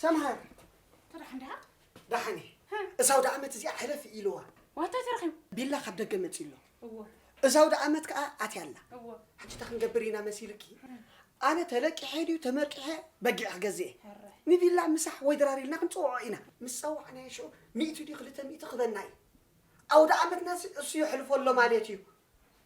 ተምሃር። ተዳሕ እንዲኻ? ደሓን እየ። እዛ ኣውደ ዓመት እዚኣ ሕለፊ ኢልዋ። ዋታ ተረኺቡ። ቢላ ካብ ደገ መጺኡ ኣሎ። እዎ እዛ ኣውደ ዓመት ከኣ ኣትያ ኣላ። እዎ ሕጂ እንታይ ክንገብር ኢና መሲልኪ? ኣነ ተለቂሐ ድዩ ተመርቂሐ በጊዕ ክገዝእ እየ። ሕረ ንቢላ ምሳሕ ወይ ድራር ኢልና ክንጽውዖ ኢና። ምስ ጸዋዕናዮ ሽዑ ሚእቲ ድዩ ክልተ ሚእቲ ክበና እዩ። ኣውደ ዓመትና እሱ የሕልፎ ኣሎ ማለት እዩ።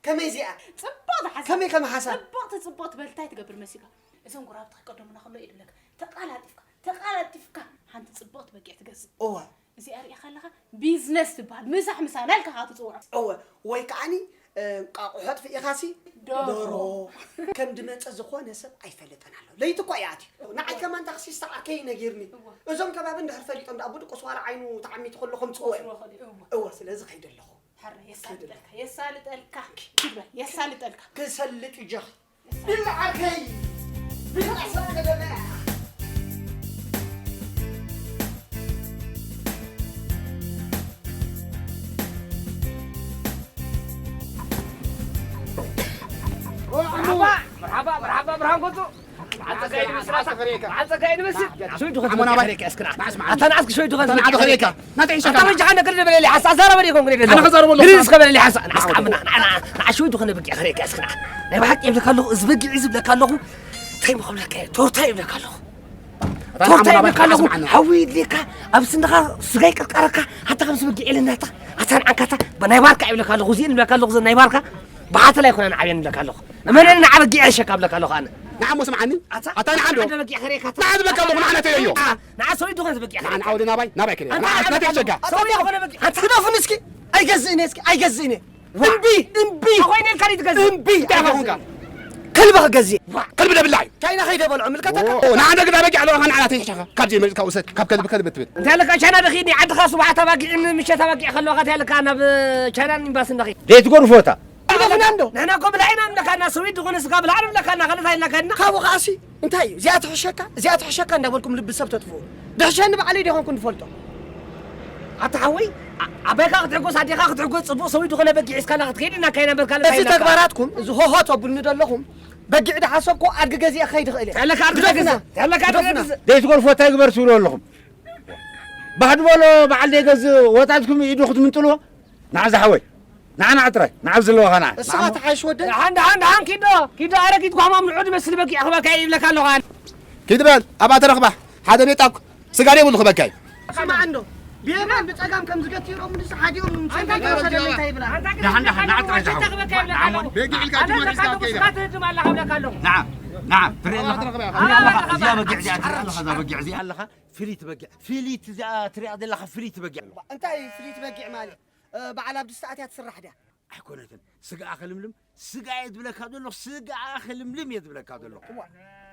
ከመይ እዚኣ? ጽቡቕ ዝሓሳብ ከመይ ከም ሓሳብ? ጽቡቕ ትጽቡቕ ትበል እንታይ ትገብር መሲልካ? እዞም ጉራብቲ ክቀደሙና ከሎ እዩ ድብለካ ተቃላጢፍካ ተቃላጢፍካ ሓንቲ ጽቡቕቲ በጊዕ ትገዝእ። እወ እዚኣ ሪኢኻ ኣለኻ ቢዝነስ ትበሃል ምሳሕ ምሳና ኢልካ ከዓ ትጽውዖ። እወ ወይ ከዓኒ እንቃቑሖ ኣጥፊእኻሲ ዶሮ። ከም ድመፀ ዝኾነ ሰብ ኣይፈልጥን ኣሎ። ለይቲ እኳ እዩ ኣትዩ። ንዓይ ከማን ታክሲስታ ዓርከይ ነጊርኒ። እዞም ከባቢ እንድሕር ፈሊጦም ደኣ ብድቁስ ዋላ ዓይኑ ተዓሚቱ ከሎ ከምፅዎ እዮም። እወ ስለዚ ከይደ ኣለኹ። ሕረ የሳልጠልካ የሳልጠልካ ኪድ በል የሳልጠልካ። ክሰልጥ እጀኺ ቢላ ዓርከይ ቢላ ሰብ ከደመያ መርሓባ መርሓባ መርሓባ ብርሃን ገጹ። ኣታ ንኣስኪ ሸወይ ዱኸን ኣታ በጃ ሓነ ክልል በለሊ ሓሳ ኣዛረበ ዲኮን ክልል ኣነ ከዛረበ ኣለኹ። ግዲ እስከ በለሊ ሓሳ ኣስቃምና ንዓ ሸወይ ዱኸን በጊዕ ክሬካ እስክና ናይ ብሓቂ ይብለካ ኣለኹ። እዚ በጊዕ ዝብለካ ኣለኹ እንታይ ምኸብለካ ቶርታ ይብለካ ኣለኹ። ቶርታ ይብለካ ኣለኹ። ሓዊ ይድልየካ ኣብ ስንድኻ ስጋ ይቅርቀረካ። ሓታ ከምዚ በጊዕ ኢለናታ ኣታ ንዓንካታ ናይ ባርካ ይብለካ ኣለኹ። እዚኤን ይብለካ ኣለኹ። ናይ ባርካ ብሓተላ ይኮና ንዓብየን ይብለካ ኣለኹ። እመነኒ ንዓ በጊዕ የሸካ ብለካ ኣለኹ ኣነ። ንዓ እሞ ስምዓኒ። ኣታ ንዓ እንዶ። ሓደ በጊዕ ከርእየካ። ንዓ ዝበካ ኣለኹ ንዓ ነተይ እዮ። ንዓ ሰው ይድኾን ዝበጊዕ። ንዓ ንዓ ወደ ናባይ ናባይ ከርእየካ። ንዓ ነተይ ሸጋ። ሰው ይድኾን በጊዕ። ኣንታ ግደፉኒ እስኪ። ኣይገዝእን እየ እስኪ ኣይገዝእን እየ። እምቢ እምቢ። ኣኾይነ ኢልካ ድዩ ትገዝእ? እምቢ እንታይ ኣይኮንካ። ከልቢ ክገዝእ። ከልቢ ደብላ እዩ። ካይና ከይደ በልዖ ምልከተካ። ንዓ እንዶ ግዳ በጊዕ ኣለኻ ንዓ ናተይ ሸጋ። ካብ ዘይመልካ ውሰድ ካብ ከልቢ ከልቢ ትብል። እንታይ ኣለካ ቻይና ደኺኒ ዓድኻ ስቡሓት ኣባጊዕን ምሸት ኣባጊዕ ከለዋኻ እንታይ ኣለካ ናብ ቻይናን ኤምባስን ደኺ። ዘይትገርፎታ። ግደፉና እንዶ። ንሕና እኮ ብላዕ ኢና ንብለካ እና ስዊት ዝኾነ ስጋ ብላዕ ንብለካ እና ካልእ እንታይ ኢልናካ እና? ካብኡ ከኣሲ እንታይ እዩ እዚኣ ትሕሸካ እዚኣ ትሕሸካ እንዳበልኩም ልቢ ሰብ ተጥፍኡ። ድሕሸኒ ባዕለይ ዶ ይኾንኩ ንፈልጦ። ኣታ ሓወይ ኣባይካ ክትሕጎስ ኣዴኻ ክትሕጎስ ጽቡቕ ሰዊት ዝኾነ በጊዕ ሒዝካላ ክትከይድ እና ካይና በልካ እዚ ተግባራትኩም እዚ ሆሆ ተብሉኒ ዘለኹም በጊዕ ድሓሰብኩ ኣድጊ ገዚአ ክኸይድ ይኽእል እየ። ተለካ ኣድጊ ግደፉና። ተለካ ኣድጊ ግደፉና። ዘይትገርፎ እንታይ ግበር ትብሉ ኣለኹም? ባህ ድበሎ በዓል ደይገዝእ ወጣትኩም ኢዱ ክትምንጥልዎ ንዓ ዝሓወይ ንዓ ንዓ ጥራይ ንዓ ኣብ ዘለዋኻ ንዓ። እስኻ ትሓይሽ ወደይ። ደሓን ደሓን ደሓን ኪዶ ኪዶ ኣረጊት ጓማም ንዑ ድመስል በጊዕ ክበካ እየ ይብለካ ኣለኹ ኣነ። ኪድ በል ኣብኣ ተረኽባ ሓደ ሜጣ ስጋ ደይብሉ ክበካ እዩ። ስማዕ እንዶ ብየማን ብጸጋም ከም ዝገትሮም ንስ ሓዲኦም ምምሳይ እንታይ ይብላ። ደሓን ደሓን ንዓ ጥራይ ዝሓወይ። በጊዕ ኢልካ ጅማ ሒዝካ ከይዳ። ንዓ ንዓ ትርኢ ኣለኻ ትርኢ ኣለኻ እዛ በጊዕ እዚኣ ትርኢ ኣለኻ እዛ በጊዕ እዚኣ ኣለኻ ፍሊት በጊዕ ፍሊት እዚኣ ትሪኣ ዘለኻ ፍሊት በጊዕ ኣለዋ። እንታይ ፍሊት በጊዕ ማለት? በዓል ኣብ ድስቲ ኣትያ ትስራሕ ድያ? ኣይኮነትን ስጋኣ ክልምልም ስጋ እየ ዝብለካ ዘለኹ ስጋኣ ክልምልም እየ ዝብለካ ዘለኹ። እዋ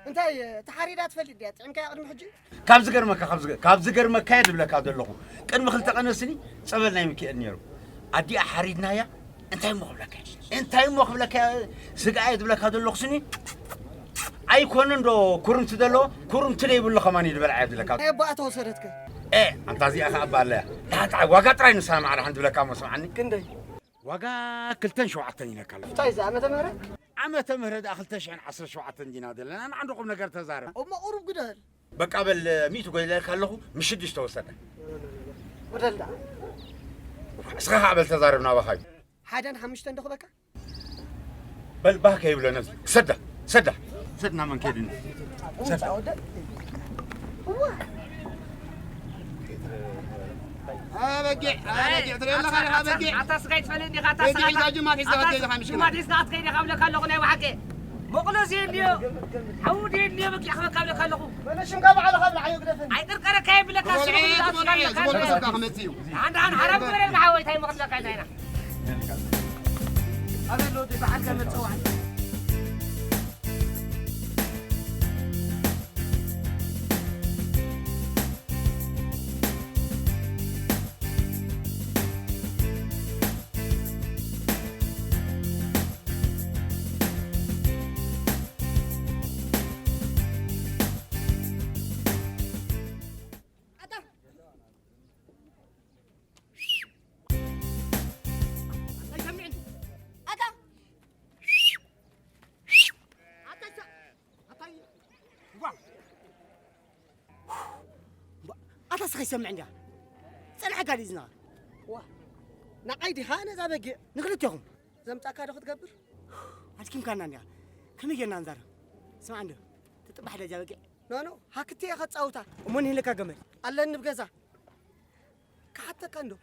እንታይ ተሓሪዳ ትፈልጥ ድያ? ጥዕምካያ ቅድሚ ሕጂ? ካብ ዝገርመካ ካብ ዝገ- ካብ ዝገርመካ እየ ዝብለካ ዘለኹ ቅድሚ ክልተ ቀነስኒ ጸበል ናይ ሚካኤል ነይሩ ኣዲኣ ሓሪድናያ እንታይ እሞ ክብለካ እየ? እንታይ እሞ ክብለካ እየ? ስጋኣ እየ ዝብለካ ዘለኹ ስኒ ኣይኮነን ዶ ኩርምቲ ዘለዎ ኩርምቲ ዘይብሉ ከማን እዩ ዝበልዓ እየ ዝብለካ። ናይ ኣቦኣ ተወሰደትከ? እ ኣንታ እዚኣ ከኣ እባ ኣለያ። ደሓን ጥዓይ ዋጋ ጥራይ ንሳ ማዕረ ሓንቲ ዝብለካ እሞ ስምዓኒ። ክንደይ? ዋጋ ክልተን ሸውዓተን ኢለካ ኣለኹ። እንታይ እዚ ዓመተ ምህረት? ዓመተ ምህረት ደኣ ክልተ ሽሕን ዓሰርተ ሸውዓተን ዲና ዘለና ንዓንዶ ቁም ነገር ተዛረብ። እሞ ቁሩብ ግደል። በቃ በል ሚእቲ ጎይለልካ ኣለኹ ምሽት ድሽ ተወሰደ። ግደል ደኣ። እስኻ ከዓ በል ተዛረብ ናባኻ እዩ። ሓደን ሓሙሽተን ዶ ክበካ? በል ባህ ከይብሎ ነዚ ሰዳ ሰዳ ሰድና መን ከይድኒ ሰዳ ኣበጊዕ ኣበጊዕ ትርኢ ኣለኻ ዲኻ ኣበጊዕ ኣታ ስጋይ ትፈልጥ ዲኻ ኣታ በጊዕ ኢልካ ጅማት ሒዝካ ክትከይድ ኢኻ ምሽ ጅማት ሒዝካ ክትከይድ ኢኻ እብለካ ኣለኹ ናይ ብሓቂ በቕሎ ዘየድልዮ ሓዉ ዘየድልዮ በጊዕ ክበካ እብለካ ኣለኹ በለሽምካ ባዕልኻ ብልዓዮ ግደፈኒ ኣይቅርቀረካ የብለካ ዝበልዑ እየ ዝበልዑ እየ ዝበልኩ ሰብካ ክመጽእ እዩ ደሓን ደሓን ሓራም ግበረልካ ሓወይ እንታይ እሞ ክትብለካ ኢልካ ኢና ኣበሎ በዓል ከመጽዋዕ ንስኻ ይሰምዕ እንዲኻ። ጸንሐካ ድዩ ዝናኻ? ዋ፣ ንዓይ ዲኻ ነዛ በጊዕ? ንክልቴኹም። ዘምጻካ ዶ ክትገብር? ኣድኪምካና እንዲኻ። ከመይ ጌርና ንዛረብ? ስማዕ እንዶ፣ ትጥባሕ ዶ እዛ በጊዕ? ኖ፣ ኖ፣ ሃክቲ እየ ከጻውታ። እሞ ንሂለካ ገመድ። ኣለኒ ብገዛ። ክሓተካ እንዶ።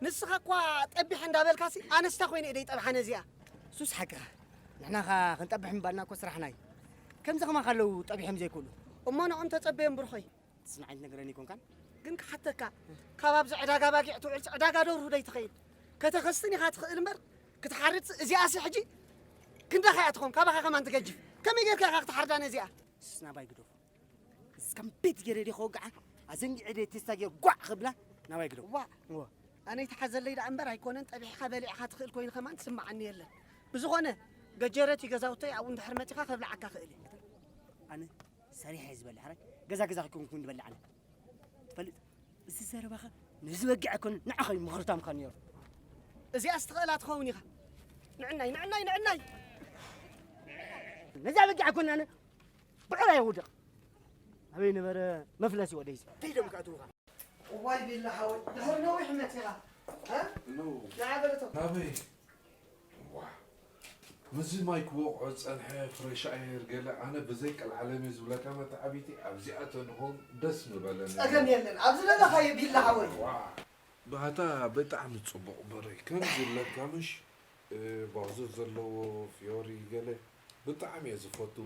ንስኻ እኳ ጠቢሐ እንዳበልካሲ፣ ኣነስታ ኮይነ እየ ደይጠብሓ ነዚኣ። እሱስ ሓቅኻ። ንሕና ኸ ክንጠብሕ ምባልና እኮ ስራሕና እዩ። ከምዚ ከማኻ ኣለዉ ጠቢሖም ዘይክእሉ። እሞ ንዖም ተጸበዮም ብርኾይ። ትስምዓኒ ትነግረኒ ኣይኮንካን? ግን ክሓተካ፣ ካብ ኣብዚ ዕዳጋ ባጊዕ ትውዕልሲ ዕዳጋ ደርሁ ደይትኸይድ? ከተኸስትን ኢኻ ትኽእል እምበር፣ ክትሓርድሲ እዚኣሲ ሕጂ ክንዳኻ እያ ትኾን፣ ካባኻ ከማን ትገጅፍ። ከመይ ጌርካ ኢኻ ክትሓርዳ ነዚኣ? ስስ ናባይ ግደፎ። እስከም ቤት ገይረ ዲኻ ወግዓ፣ ኣዘንጊዐ ደ ቴስታ ገይረ ጓዕ ክብላ ናባይ ግደፎ። ዋ። እወ። ኣነ ይትሓዘለይ ደኣ እምበር ኣይኮነን፣ ጠቢሕኻ በሊዕኻ ትኽእል ኮይኑ ከማን ትስምዓኒ የለን። ብዝኾነ፣ ገጀረት እዩ ገዛውተይ፣ ኣብኡ እንድሕር መጺኻ ከብልዓካ ክእል እየ። ኣነ ሰሪሐ እየ ዝበልዕ፣ ሕራይ ገዛ ገዛ ከይኮንኩ እንድበልዕ ኣነ። ትፈልጥ፣ እዚ ዘረባኻ ነዚ በጊዕ ኣይኮነን፣ ንዓኻ እዩ ምኽርታምካ ነይሩ። እዚኣስ ትኽእላ ትኸውን ኢኻ። ንዕናይ፣ ንዕናይ፣ ንዕናይ! ነዛ በጊዕ ኣይኮነን ኣነ ብዕራይ የውድቕ። ኣበይ ነበረ መፍለሲ ወደይሲ? ከይዶም ከእትዉኻ። እዋይ ቢላ ሓወይ፣ ድሕሪ ነዊሕ መጺኻ። እ? ኖ። ንዓ በለቶም። ናበይ? ዋ፣ ምስዚ ማይ ክወቕዖ ዝጸንሐ ፍሬሽ ኣየር ገለ፣ ኣነ ብዘይ ቀልዓለም እየ ዝብለካ መተዓቢቲ፣ ኣብዚኣ ተንኾን ደስ ምበለኒ። ጸገም የለን፣ ኣብ ዝደለኻዮ ቢላ ሓወይ። ዋ፣ ባህታ ብጣዕሚ ጽቡቕ በረይ፣ ከምዚ ኣለካ ምሽ? እ፣ ባዞ ዘለዎ ፍዮሪ ገለ ብጣዕሚ እየ ዝፈቱ።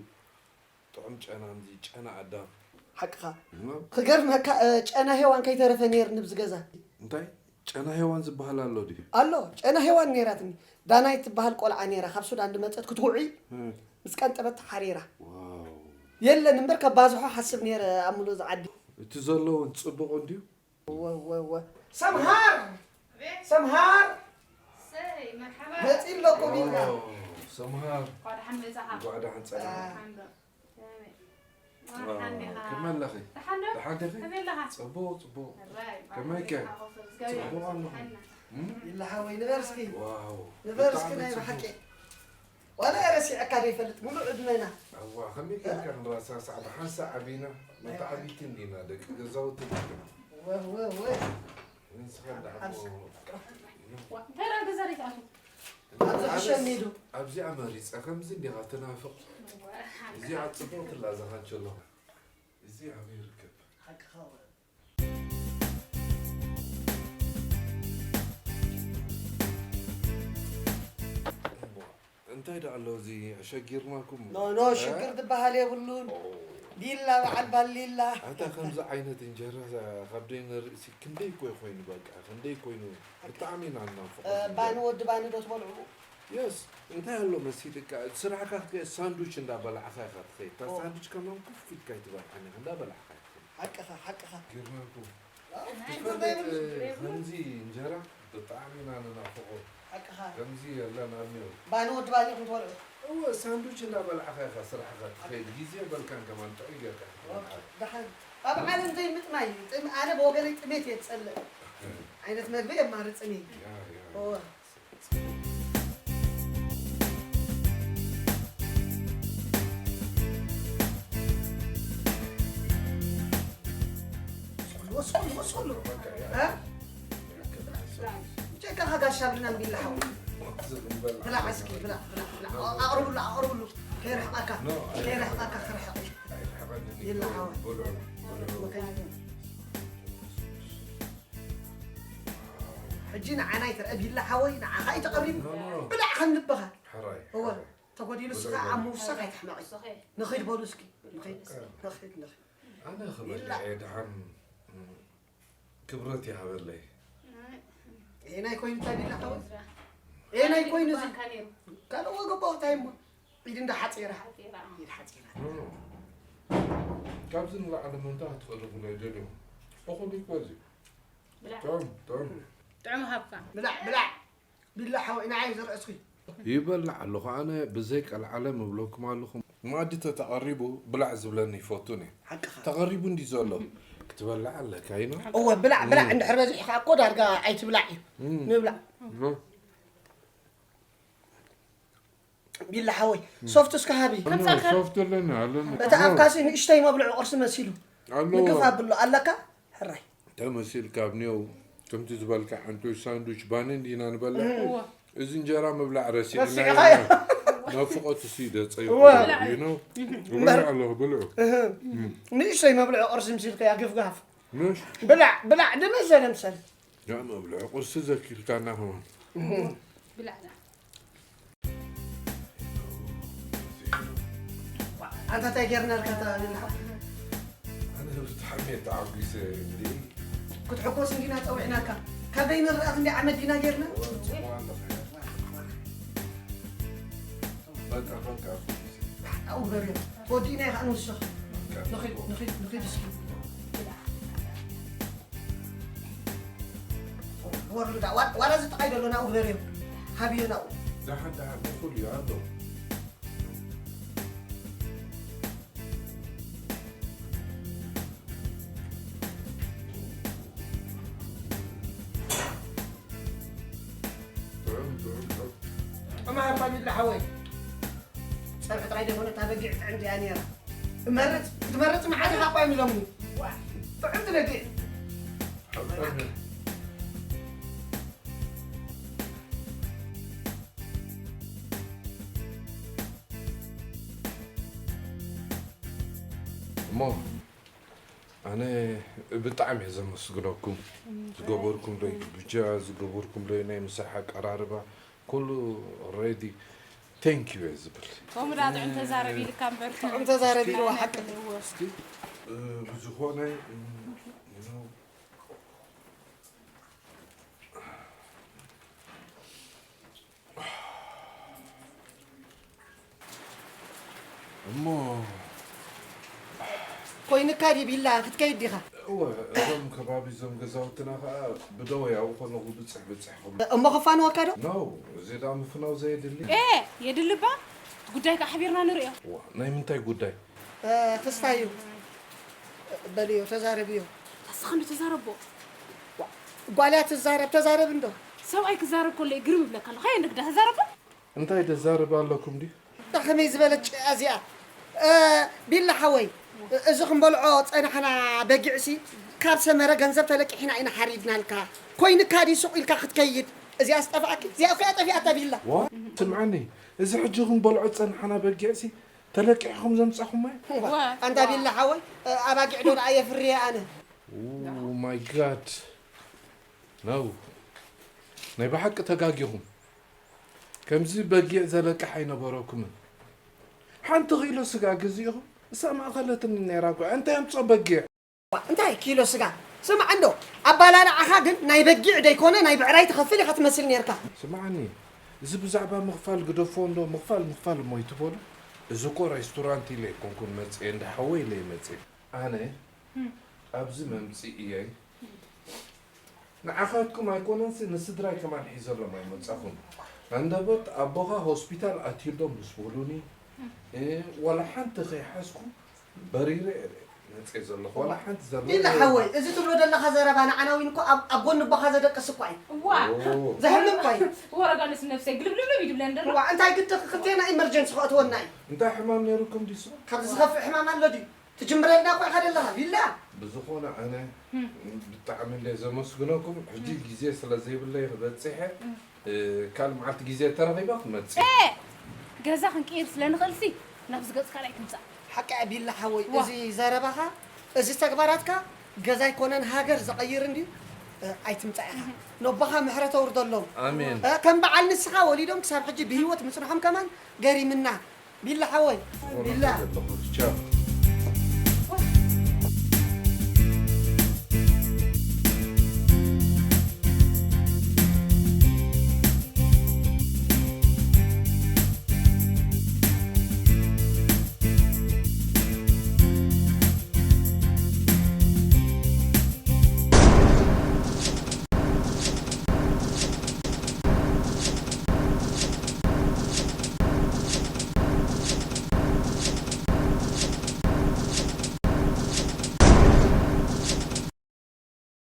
ጥዑም ጨና፣ ምዚ ጨና ኣዳም። ሓቅኻ። እማ? ክገርመካ፣ እ፣ ጨና ሄዋን ከይተረፈ ነይርኒ ብዚ ገዛ። እንታይ? ጨና ሄዋን ዝበሃል ኣሎ ድዩ? ኣሎ፣ ጨና ሄዋን ነይራትኒ። ዳናይት ትበሃል ቆልዓ ነይራ፣ ካብ ሱዳን ድመጸት ክትጉዒ እም። ምስ ቀንጠበት ተሓሪራ። ዋው። የለን እምበር ከባዝሖ ሓስብ ነይረ ኣብ ምሉእ ዝዓዲ። እቲ ዘሎ እውን ጽቡቕ እንድዩ። ወ-፣ ወ-፣ ወ-፣ ሰምሃር! ሰምሃር! ሰይ፣ መርሓባ። መጺ ኣለኩም ኢልና። ዋው፣ ሰምሃር። እንኳዕ ደሓን መጻኻ። እንኳዕ ደሓን ጸናሕ። ደሓን ዶ? ከመይ? ዋው፣ ደሓን ዲኻ? ከመይ ኣለኺ? ደሓን ዶ? ደሓን ዲኺ? ከመይ ኣለኻ? ጽቡቕ፣ ጽቡቕ። እራይ፣ ከመይ ከ? እንኳዕ ደሓን መጻኻ። ጽቡቕ ኣለኹ። ደሓን። እም? ኢላ ሓወይ፣ ንበር እስኪ። ዋው፣ ንበር እስኪ ብጣዕሚ ናይ ጽቡቕ። ብሓቂ። ዋላ ረሲዐካ ዘይፈልጥ ሙሉእ ዕድመና። እዋ፣ ከመይ ጌርካ ክንረሳሳዕ? ብሓንሳእ ዓቢና፣ መተዓቢቲ እንዲና፣ ደቂ ገዛውቲ እንዲና። ወ-፣ ወ-፣ ወ-፣ ንስኻ እንዳ ሓቦ። ሓብሳ። ዋ፣ እንታይ ደኣ ገዛ ደይትኣትዉ? ኣብዚ ሕሸኒ ዶ? ኣብዚኣ መሪጸ፣ ከምዚ እንዲኻ ትናፍቕ። እዋ፣ እዚኣ ጽብቕቲ ኣላ፣ እዛ ካንቸሎ። እዚ ኣበይ ይርከብ? ሓቅኻ ወ-፣ እንታይ ደኣ ኣሎ እዚ ኣሸጊርናኩም? ኖ፣ ኖ፣ እ? ሽግር ዝበሃል የብሉን። ኦ። ቢላ በዓል ባሊላ። ኣታ ከምዚ ዓይነት እንጀራ ካብ ደይ ንርእሲ ክንደይ ኮይ ኮይኑ በቃ፣ ክንደይ ኮይኑ ብጣዕሚ ኢና እናፍቆ እ፣ ዘለና። ባኒ ወዲ ባኒ ዶ ትበልዑ? የስ፣ እንታይ ኣሎ መሲልካ? ስራሕካ ከ ሳንዱች እንዳበላዕኻ ኢኻ ትኸይድ። እታ ኦ። ሳንዱች ከማን ኮፍ ኢልካ ኣይትበልዓን ኢኻ፣ እንዳበላዕኻ ኢኻ ትኸይድ። ሓቅኻ፣ ሓቅኻ። ጌርናልኩም። ኣይ፣ ትፈልጥ፣ እንታይ ከምዚ እንጀራ ብጣዕሚ ኢና ንናፍቖ። ሓቅኻ። ከምዚ የለን ኣብ ኒው። ባኒ ወዲ ባኒ ኢኹም ትበልዑ? እወ፣ ሳንዱች እንዳበላዕኻ ኢኻ ስራሕኻ ትኸይድ። ግዜ በልካን ከማን ጥዑይ ጌርካ ክትበልዓ። ደሓን። ኣብ ዓለም ዘይምጥማይ እዩ። ጥም-፣ ኣነ ብወገነይ ጥሜት እየ ዝጸልእ። ዓይነት መግቢ የማርጽን እዩ። ያ፣ ያ። እወ። ወስኩሉ፣ ወስኩሉ፣ ወስኩሉ። እ? ጨካኻ ጋሻ ብልና እምቢ ኢላ ሓው። ብላዕ እስኪ፣ ብላዕ፣ ብላዕ፣ ብላዕ። ኣቕርብሉ፣ ኣቕርብሉ። ከይርሕቐካ፣ ከይርሕቐካ ክርሕቕ እዩ። ይላ ሓው። ሕጂ ንዓና ይትረአ ቢላ ሓወይ፣ ንዓኻ እዩ ተቐሪቡ። ኖ፣ ኖ። ብላዕ ከም ልብኻ። ሕራይ፣ እወ፣ ሕራይ። ተጎዲሉ ብላዕ፣ ስኻ ብላዕ። ኣብ ምውሳኽ ኣይትሕመቕ እዩ። ንኺድ በሉ እስኪ። ንኺድ፣ ንኺድ፣ ንኺድ። ኣነ ክበልዕ ቢላ። እየ ደሓን፣ ክብረት ይሃበለይ። ኣይ። ኤናይ ኮይኑ እንታይ ቢላ ሓወይ? ኤናይ ኮይኑ እዚ ባካ ነይሩ። ካልእ ወገባው እንታይ እሞ? ኢድ እንዳ ሓጺራ። ሓጺራ። ኢድ ሓጺራ። ኖ፣ ኖ። ካብዚ ንላዕሊ ምንታይ ክትፈልጉ ናይ ደልዩ? እኹል እዩ እኮ እዚ። ብላዕ። ጥዑም፣ ጥዑም። ጥዑም ሃብካ። ብላዕ፣ ብላዕ። ቢላ ሓወይ፣ ንዓይ ዝርእስኺ። ይበልዕ ኣለኹ ኣነ ብዘይ ቀልዓለም እብለኩም ኣለኹ። መኣዲ ተተቐሪቡ ብላዕ ዝብለኒ ይፈቱን እየ። ሓቅኻ። ተቐሪቡ እንዲ ዘሎ ክትበልዕ ኣለካ፣ you know? እወ፣ ብላዕ፣ ብላዕ እም። እንድሕር በዚሕካ እኮ ዳርጋ ኣይትብላዕ እዩ። እም። ንብላዕ። እም። ቢላ ሓወይ፣ እም። ሶፍት እስከ ሃቢ። ከምጻካ። ሶፍት ኣለኒ፣ ኣለኒ። እቲ ኣፍካሲ ንእሽተይ መብልዒ ቁርሲ መሲሉ። ኣሎ። ምግፍ ኣብሎ ኣለካ? ሕራይ። ተመሲልካ ኣብኔው ከምቲ ዝበልካ ሓንቲ ሳንዱች ባኒ እንዲና ንበልዕ። እወ። እዚ እንጀራ ምብላዕ ረሲዕና ረሲዕኻዮ። ኢና። ናፍቖት እሱ ይደፀ እወ። you know? እበልዕ ኣለኹ፣ ብልዑ። ንእሽተይ መብልዒ ቁርሲ ምሲልካ ያ ግፍጋፍ። ምሽ? ብላዕ ብላዕ ድመሰለ ምሰል። ያ መብልዒ ቁርሲ ዘኪርካና ከማን። ብላዕ። ኣንታ እንታይ ጌርናልካ ተባሂልና? ኣነ ብጣዕሚ እየ ተዓጒሰ እንግዲህ። ክትሕጎስ እንዲና ጸዊዕናካ። ካብ በይንርኣ ክንደይ ዓመት ዲና ጌርና? ጽቡቕ ኣለኻ። በቃ በቃ። ኣብኡ በርዮ። ወዲእና ኢኻ ንውስኽ። ንኺድ ንኺድ ንኺድ እስኪ። ወርልዳ ዋ- ዋላ ዝጠቓይ ዘሎ ናብኡ በርዮ። ሃብዮ ናብኡ። ደሓን ደሓን እኹል እዩ ኣሎ። ጥዑም ጥዑም ጥዑም። እማ ሃባ ቢላ ሓወይ። ጸብሒ ጥራይ ዘይኮነ እታ በጊዕ ጥዕምቲ እያ ነይራ። እመርጽ ክትመርጽ መሓሪ ሃባ እዮም ኢሎምኒ። ጥዕምቲ በጊዕ። እሞ ኣነ ብጣዕሚ እየ ዘመስግነኩም ዝገበርኩምለይ ግብጃ ዝገበርኩምለይ ናይ ምሳሕ ኣቀራርባ ኩሉ ሬዲ ቴንክ ዩ እየ ዝብል። ከምኡ ደኣ ጥዑም ተዛረብ ኢልካ እምበር ጥዑም ተዛረብ ኢልዋ ሓቂ። እስኪ ብዝኾነ እሞ ኮይንካ ድዩ ቢላ ክትከይድ ዲኻ? እወ፣ እዞም ከባቢ እዞም ገዛውትና ኸዓ ብደወ ያው ከለኹ ብፅሕ ብፅሕ ክብሉ። እሞ ክፋንወካ ዶ? ኖ፣ እዚ ደኣ ምፍናው ዘየድሊ። ኤ፣ የድሊ እባ፣ እቲ ጉዳይ ከዓ ሓቢርና ንርእዮ። ዋ፣ ናይ ምንታይ ጉዳይ? ተስፋዩ በልዮ ተዛረብዮ። ንስኻ እንዶ ተዛረቦ። ጓልያ ትዛረብ ተዛረብ እንዶ። ሰብኣይ ክዛረብ ከሎ እዩ ግርም ይብለካ ኣሎ። ኸየ እንዶ ግዳ ተዛረቦ። እንታይ ደዛረብ ኣለኩም ድዩ? እታ ከመይ ዝበለት ጭያ እዚኣ። ቢላ ሓወይ፣ እዚ ክንበልዖ ጸናሕና በጊዕሲ ካብ ሰመረ ገንዘብ ተለቂሕና ኢና ሓሪድናልካ። ኮይንካ ድዩ ሱቕ ኢልካ ክትከይድ? እዚኣስ ጠፍኣኪ? እዚኣ እኮ እያ ጠፊኣታ ቢላ። ዋ፣ ስምዓኒ፣ እዚ ሕጂ ክንበልዖ ጸናሕና በጊዕሲ ተለቂሕኹም ዘምጻኹማ እዩ። ዋ፣ ኣንታ ቢላ ሓወይ፣ ኣባጊዕ ዶ ደኣ የፍርየ ኣነ። Oh my God። No። ናይ ብሓቂ ተጋጊኹም። ከምዚ በጊዕ ዘለቅሕ ኣይነበረኩምን። ሓንቲ ኪሎ ስጋ ገዚእኹም እሳ ማእኸለትኒ ነይራ እኮ። እንታይ ኣምፅኦ በጊዕ? እንታይ ኪሎ ስጋ? ስማዕ እንዶ፣ ኣባላልዓኻ ግን ናይ በጊዕ ደይኮነ ናይ ብዕራይ ትኸፍል ኢኻ ትመስል ነይርካ። ስምዓኒ፣ እዚ ብዛዕባ ምኽፋል ግደፎ እንዶ፣ ምኽፋል ምኽፋል እሞ ኣይትበሉ። እዚ እኮ ሬስቶራንት ኢለ ኣይኮንኩን መፅየ፣ እንዳ ሓወይ ኢለ እየ መፅየ። ኣነ ኣብዚ መምፅእየይ ንዓኻትኩም ኣይኮነንሲ ንስድራይ ከማን ሒዘሎም ኣይመፃኹን። ሃንደበት ኣቦኻ ሆስፒታል ኣትዩሎም ምስ በሉኒ፣ እ፣ ዋላ ሓንቲ ከይሓዝኩ በሪረ እየ መፅየ ዘለኹ። ዋላ ሓንቲ ዘረባ ኢላ የለን። ሓወይ፣ እዚ ትብሎ ዘለኻ ዘረባ ንዓና እውን እኮ ኣብ ኣብ ጎኒ ኣቦኻ ዘደቅስ እኳ እዩ። እዋ ኦ። ዘሕልም እኳ እዩ። ወረጋ ንስ ነፍሰይ ግልብልብልብ እዩ ድብለን ደሎ። እዋ እንታይ ግዲ ክልቴና ኢመርጀንሲ ከእትወና እዩ። እንታይ ሕማም ነይሩኩም ድዩ ስቕ? ካብ ዝኸፍእ ሕማም ኣሎ ድዩ? ትጅምረልና እኮ ኢኻ ዘለኻ ቢላ። ብዝኾነ ኣነ ብጣዕሚ እንደ ዘመስግነኩም ሕጂ ግዜ ስለ ዘይብለይ ክበፅሐ ካልእ መዓልቲ ግዜ ተረኺበ ክመፅእ። ኤ! ገዛ ክንቅይር ስለ ንኽእልሲ ናብዚ ገፅካ ኣይትምፃእ። ሓቂ እያ ቢላ ሓወይ ዋ። እዚ ዘረባኻ እዚ ተግባራትካ ገዛ ኣይኮነን ሃገር ዝቐይር እንድዩ እ፣ ኣይትምፃእ ኢኻ። ነቦኻ ምሕረት ኣውርደሎም። ኣሜን። እ፣ ከም በዓል ንስኻ ወሊዶም ክሳብ ሕጂ ብህይወት ምፅንሖም ከማን ገሪምና። ቢላ ሓወይ ቢላ ቻው